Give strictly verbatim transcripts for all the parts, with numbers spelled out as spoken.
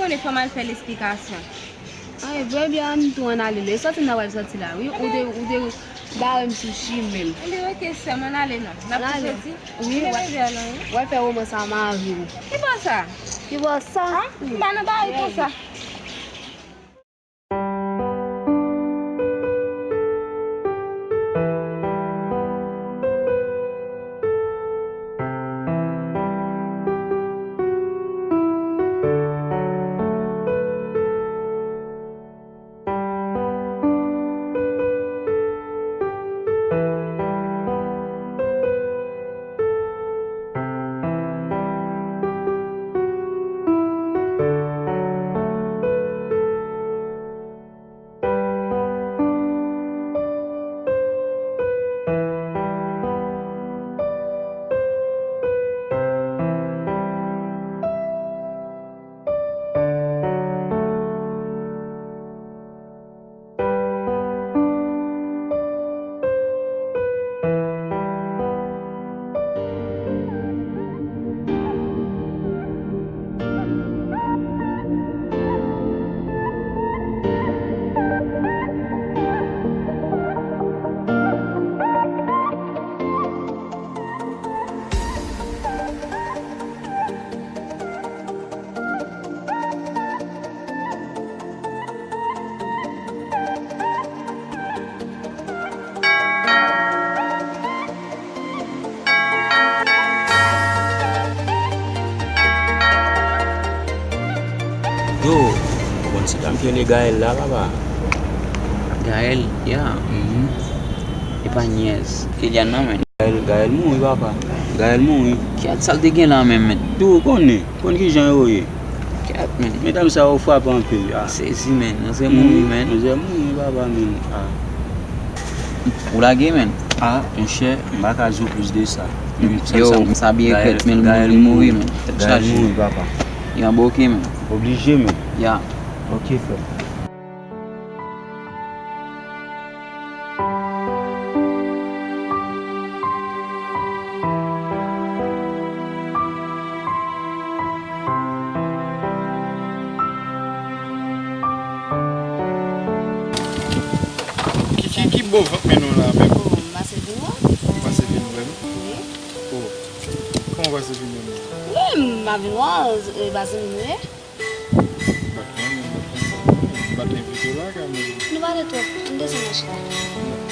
Konnen fò m al fè l esplikasyon. Ay, vrè byen, ann tou ann ale. Lè sòti m ta pral sòti la, wi. Ou te, ou te bare m sou chimen. Ebyen, rete sè m, ann ale non. N ap tou soti. Wi, w ap fè womans a mari w. Ki bò sa? Ki bò sa? M pa nan bagay konsa. Yo, ou konn se dam ki rele Gaël la, papa? Gaël, ya. Mhm. Epa nyès Eliane nan, men. Gaël, Gaël mouri, papa. Gaël mouri. Kiyès sa l te gen la menm, men? Tou, ou konnen. Konn kijan yo ye. Kèt, men. Medam sa yo frape anpil. Ah. Sezi, men. Manzè mouri, men. Manzè mouri, papa, men. Ah. Ou lage, men. Ah, monchè, m pa ka di w plis de sa. Yo, sa byen kèt, men, li mouri, men. Tèt chaje. Gaël mouri, papa. Ya, bon, ok, men. Oblije, men. Ya. Ok, frè. Ki, ki, ki bon vant men nou la menm? Oh, m pase vin wè. Ou pase vin wè m? Wi. Oh. Kòman w pase vin wè m? Wi, m pa vin wè w, e, pase vin wè. M pa t konnen, m pa t konn sa. M pa t envite w lakay mwen. Nou pale twòp, ann desann al chita.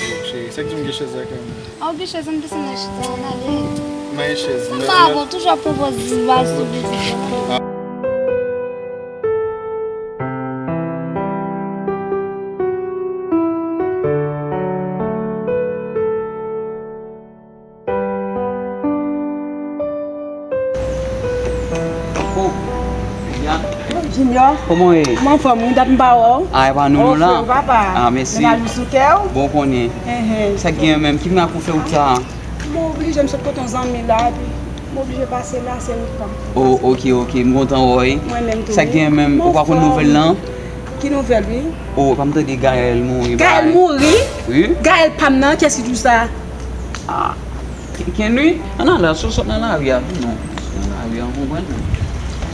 Oh, cheri, sa k di m gen chèz lakay mwen? A, w gen chèz, ann desann al chita, ann ale. M pa gen chèz. Sa m pa bon, toujou ap pran pòz di baz sou vizit yo. Ah. Oh, Viviane. Junior. Kòman w ye? M anfòm, wi, dat m pa wè w. Ah, e pa nou, nou la. Anfòm, papa. Ah, mèsi. Mennaj ou sou kè w. Bon, konnen. Sa k gen menm? Ki mirak ou fè wout sa a? M oblije, m sot kote yon zanmi la, epi m oblije pase la, se wout pa m. Oh, ok, ok, m kontan wè w, wi. Mwen menm tou, wi. Sa k gen menm? Ou pa konn nouvèl lan? Ki nouvèl, wi? Oh, pa m tande Gaël mouri. Gaël mouri? Wi. Gaël pa m nan, kiyès ki di w sa? Ah. Kenkenn wi, ann al la, si w sot nan lari a tou non. Nan lari a, w konprann?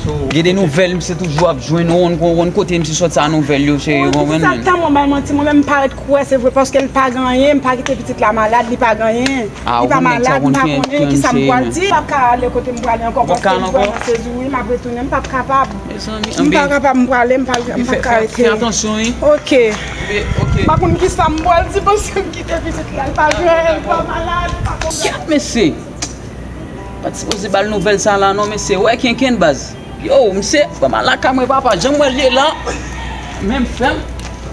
So, gen de nouvèl, misye toujou ap jwenn ou, w konn, w konn kote misye sòti sa nouvèl yo, cheri, w konprann? Sa tan mwen bay manti, mwen menm m parèt kwè se vre, paske l pa gen anyen, m pa kite pitit la malad, li pa gen anyen. Li pa malad, m pa konnen kisa m pral di, m p ap ka ale kote m prale ankò, paske m vrèman sezi, wi, m ap retounen, m p ap kapab. Mezanmi, m pa kapab, m prale, m pa, m pa ka rete. Fè atansyon, wi. Ok. M pa konn kisa m pral di, paske m kite pitit la, li pa jwenn, li pa malad, li pa konn. Kèt, mesye! Pa t sipoze ba l nouvèl sa la, non, mesye. Wè kenkenn, baz. Yo, misye, kòman lakay mwen, papa, jan m wè l ye la, menm fè m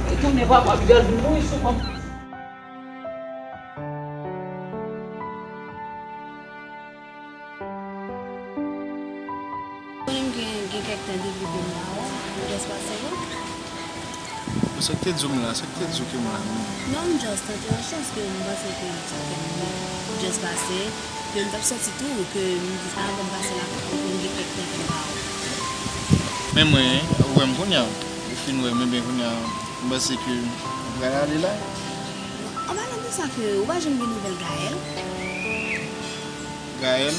retounen, papa, Vidal vin mouri sou kò m. Konnen m gen, gen kèk tan depi ke m pa wè w, m just pase, wi. Bon, sa k te di w m la, sa k te di w ke m la menm? Non, m just tante yon chans ke m panse ke, ke m just pase, ke m t ap sòti tou, ke m di sa avan m pase la, pou m gen kèk tan ke m pa wè w. Men mwen, ou wè m kounye a, ou fin wè m, ebyen kounye a, m panse ke ou pral ale la. An palan de sa ke ou pa janm gen nouvèl Gaël? Gaël?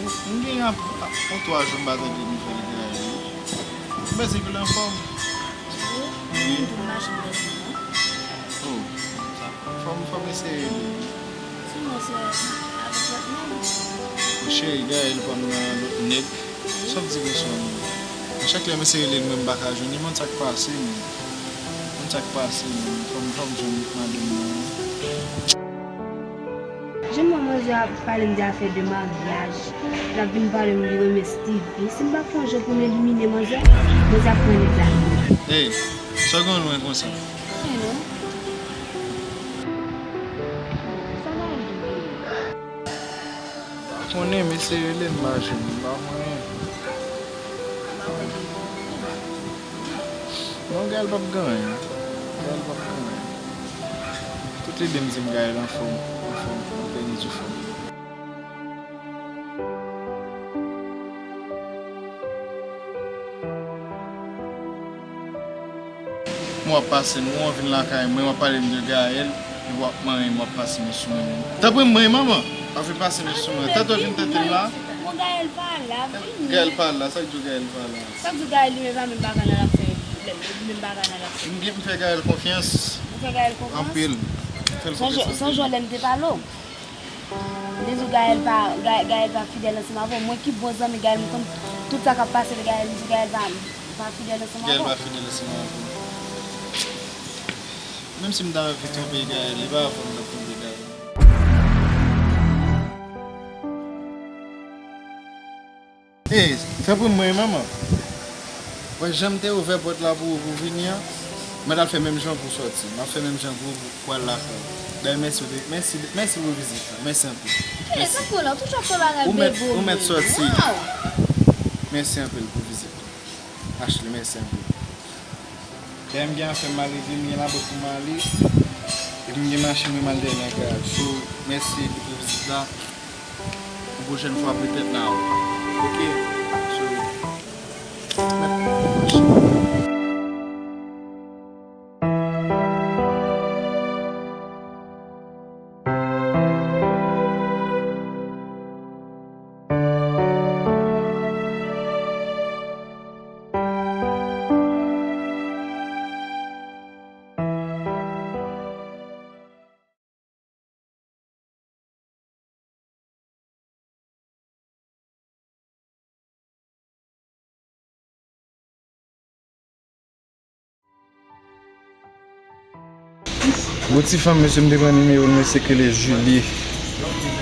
M, m gen Ap, ap, yon twa jou m pa tande nouvèl Gaëlle. M panse ke l anfòm. Wi, m tou mache m panse non. Oh, fò m, fò m eseye rele l. Sinon se avèk lòt nèg. Cheri, Gaëlle pa m nan lòt nèg. Sa w di konsa menm? A chak lè m eseye rele l, mwen m pa ka jwenn li, m konn sa k pase menm. M konn sa k pase menm. Fò m, fò m jwenn madanm nan. Jan m wè manzè ap pale m de afè de maryaj, l ap vin pale m li renmen Steevie. Si m pa fè yon jan pou m elimine manzè, manzè ap pran nèg la. Ey, sa w gen lwen konsa? Anyen non. Sa Gaëlle di w ye? Pa konnen, m eseye rele l, m pa jwenn li, m pa konnen. Non, Gaëlle p ap gen anyen. Gaëlle p ap gen anyen. Tout lide m di m Gaëlle anfòm, anfòm, an plèn difòm. Mwen w ap pase m, w ap vin lakay mwen, w ap pale m de Gaëlle, epi w ap manyen m, w ap pase men sou mwen menm. Tanpri, manyen manman, w ap vin pase men sou mwen. Tante w vin tante m la. Bon, Gaëlle pa la, vini. Gaëlle pa la, sa k di w Gaëlle pa la? Sa k di w Gaëlle li menm pa menm bagay la l ap fè, li menm bagay la l ap fè. M gen, m fè Gaëlle konfyans. Ou fè Gaëlle konfyans? Anpil. M fè l konfyans anpil. San Jolèn te pale w. Li di w Gaëlle pa, Ga-, Gaëlle pa fidèl ansanm avè w. Mwen ki bon zanmi Gaëlle, m konn tout sa k ap pase de Gaëlle, li di Gaëlle pa, pa fidèl ansanm avè w. Gaëlle pa fidèl ansanm avè w. Menm si m ta anvi twonpe Gaëlle, li pa avè w m t ap twonpe Gaëlle. Ey, tanpri mwen, manman. Wè, jan m te ouvè pòt la pou ou, pou w vini an, mwen t al fè menm jan pou w sòti. M ap fè menm jan pou ou, pou w al lakay ou. Dayè, mèsi, mèsi, mèsi pou vizit la. Mèsi anpil. Ey, tanpri non, toujou ap fè bagay bebe. Ou mèt, ou mèt sòti. Mèsi anpil pou vizit la. Ashley, mèsi anpil. Dayè, m gen afè m ale, m gen labòt pou m ale. Epi m gen machin mwen m al dèyè nan garaj. So, mèsi pou vizit la. Yon pwochèn fwa petèt n a wè. Oke. So, mèt machin. Gon ti fanm, mesye, m te pran nimewo l, mesye, ki rele Julie.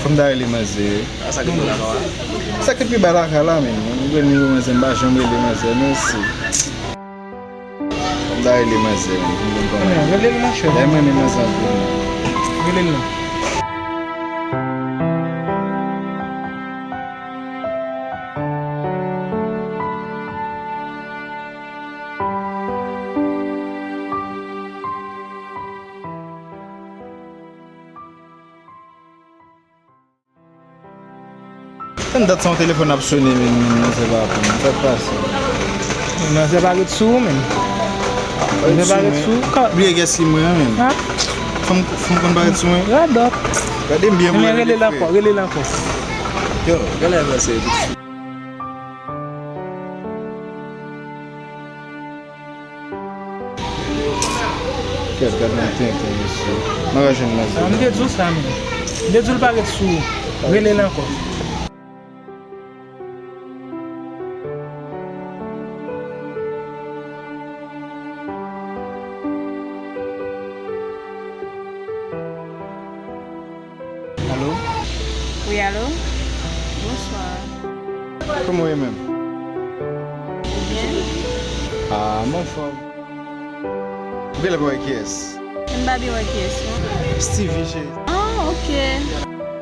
Fò m ta rele manzè. A, sa k pi ba la, non? Sa k pi ba la ka la, menm. M pran nimewo manzè, m pa janm rele manzè, mèsi. Fò m ta rele manzè, menm, pou m konn kòman. Rele l, monchè. Lè m renmen manzè anpil. Rele l non. Tann dat sa yon telefòn ap sone, men manzè pa pran. Sa k pase? Manzè pa ret sou ou, menm. Manzè pa ret sou ou. Bliye kiyès ki mwen an, menm. Fò m, fò m konn pa ret sou mwen. Radòt. Gade m byen pou wè. Rele l ankò, rele l ankò. Yo, gade la, se Kèt, gad nan tenten, mesye. Mwen pa jwenn nan zye. M te di w sa, men. M te di w l pa ret sou ou. Rele l ankò. Alo? Wi, alo? Bonswa. Kòman w ye menm? Ou byen? Ah, m anfòm. Ou genlè pa wè kiyès? M pa byen wè kiyès, non. Steevie, cheri. Ah, ok.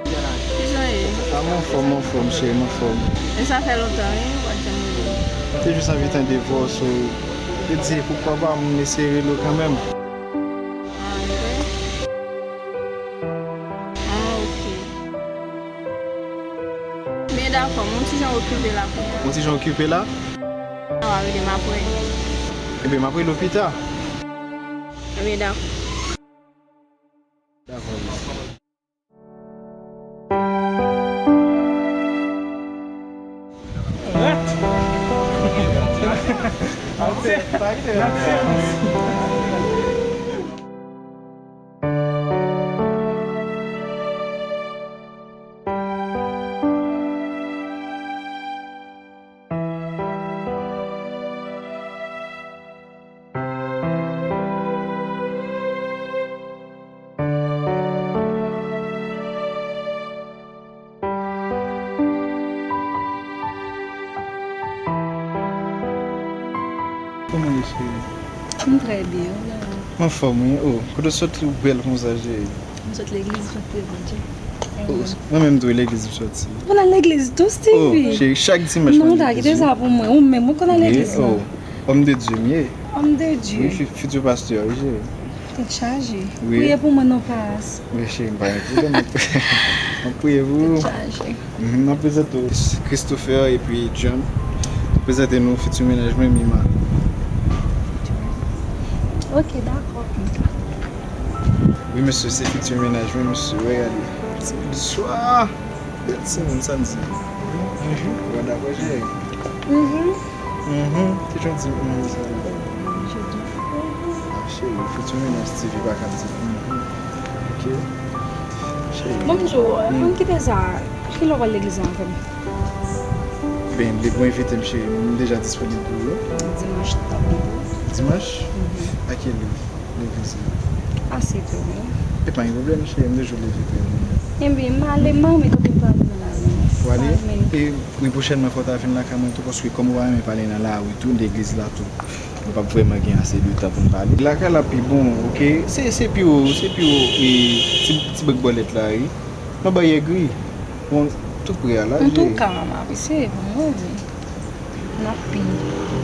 Kijan w ye? Ah, m anfòm, m anfòm, cheri, m anfòm. E sa fè lontan, wi, ou pa t janm rele m. M te jis anvi tande vwa w, so, m te di, poukwa pa m eseye rele w kanmenm. Ah, ok. Ah, ok. Men dakò, m yon ti jan okipe la kounye a. Yon ti jan okipe la? Sa va rele m apre. Ebyen, m ap rele w pita. Ebyen, dakò. Dakò, wi. Kòman w ye, cheri? M trè byen, ou menm? M anfòm, wi. Oh, kote w sot ou bèl konsa, cheri? M sot legliz, m sot priye Bondye. Oh, mwen menm tou, legliz m soti. Ou nan legliz tou, Steevy? Oh, cheri, chak dimanch mwen nan legliz, wi. Non, ta kite sa pou mwen. Ou menm, ou konn nan legliz, non? Oh, homme de Dieu m ye. Homme de Dieu. Wi, fi-, futur pasteur, wi, cheri. Tèt chaje. Wi. Priye pou mwen non, pas. Wi, cheri, m pa gen pwoblèm. M ap priye pou ou. Tèt chaje. Mhm, m ap prezante w Christopher epi John. M ap prezante nou fiti mennaj mwen, Mima. Ok, dakò. Wi, mesye, se fiti mennaj mwen, mesye. Wè, gade. Ti bonswa. Bèl timoun, sa n di. Bonjou. Ou pa dakò, cheri? Mhm. Mhm. Ki jan w di mhm sa? Ah, cheri, fiti mennaj Steevy pa ka di mhm. Ok? Cheri. Bon, m di w, ann kite sa. Kilè w pral legliz la avè m? Ben, depi w envite m, cheri, m deja disponib pou ou. Dimanch, t ap bon pou ou. Dimanch? Mhm. A kilè? Legliz la. A sèt è, wi. E pa gen pwoblèm, cheri, m toujou leve trè bonè. Ebyen, m ale, m renmen kote m prale nan lari. Ou ale? E, wi, pwochènman, fò w ta vin lakay mwen tou, paske kòm ou pa renmen pale nan lari tou, legliz la tou, nou p ap vrèman gen ase de tan pou n pale. Lakay la pi bon, oke? Se, se pi wo, se pi wo, e, ti, ti bèk bòlèt la, wi. Nan baryè gri. Bon, tou pre a la, je. Antouka, m ap eseye pou m wè, wi. M ap pi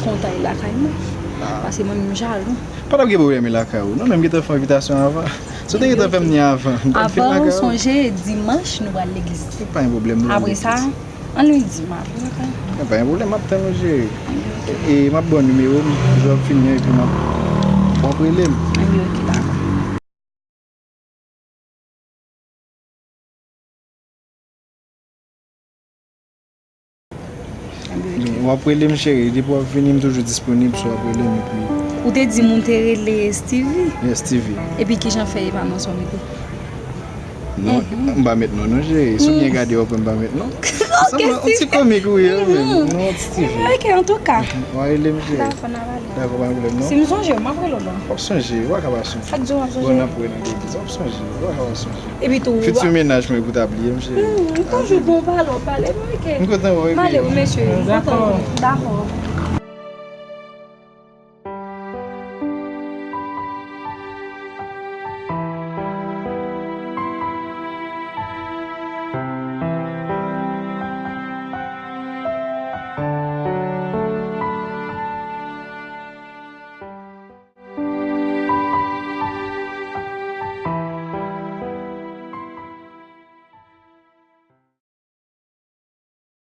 kontan e lakay mwen. Ah. Paske mwen menm m jalou. Pa t ap gen pwoblèm e lakay ou. Non, men m gentan fè envitasyon avan. Si w te gentan fè m ni avan, m t ap vin lakay ou. Avan, sonje, dimanch, nou pral legliz. Se pa yon pwoblèm, nou. Apre sa, an lendi, m ap vin lakay ou. Se pa yon pwoblèm, m ap tann ou, cheri. E, e m ap ba w nimewo m, lè w ap fini an, epi m ap, w ap rele m. Anben, ok, dakò. W ap rele m, cheri. Depi w ap vini, m toujou disponib, so w ap rele m, epi. Ou te di m ou te rele Steevy? Yes, Steevy. Epi kijan fè e pa non sa w mete? Non, m pa met non, non, cheri. Si w byen gade, w ap wè m pa met non. Sanble yon ti komik ou ye, wi. Non, Steevy. Ok, antouka. W a rele m, cheri. Dakò, n a pale. Dakò, pa gen pwoblèm, non. Si m sonje w, m ap rele w, non. W ap sonje, w pa ka pa sonje. Sa k di w m ap sonje? Bon, n ap wè nan legliz, w ap sonje, w pa ka pa sonje. Epi tou, fiti mennaj mwen pou ta bliye m, cheri. Hmm, m toujou bon pale, w pale m, ok. M kontan wè w, epi. M ale, wi, mesye, m kontan. Dakò. Dakò.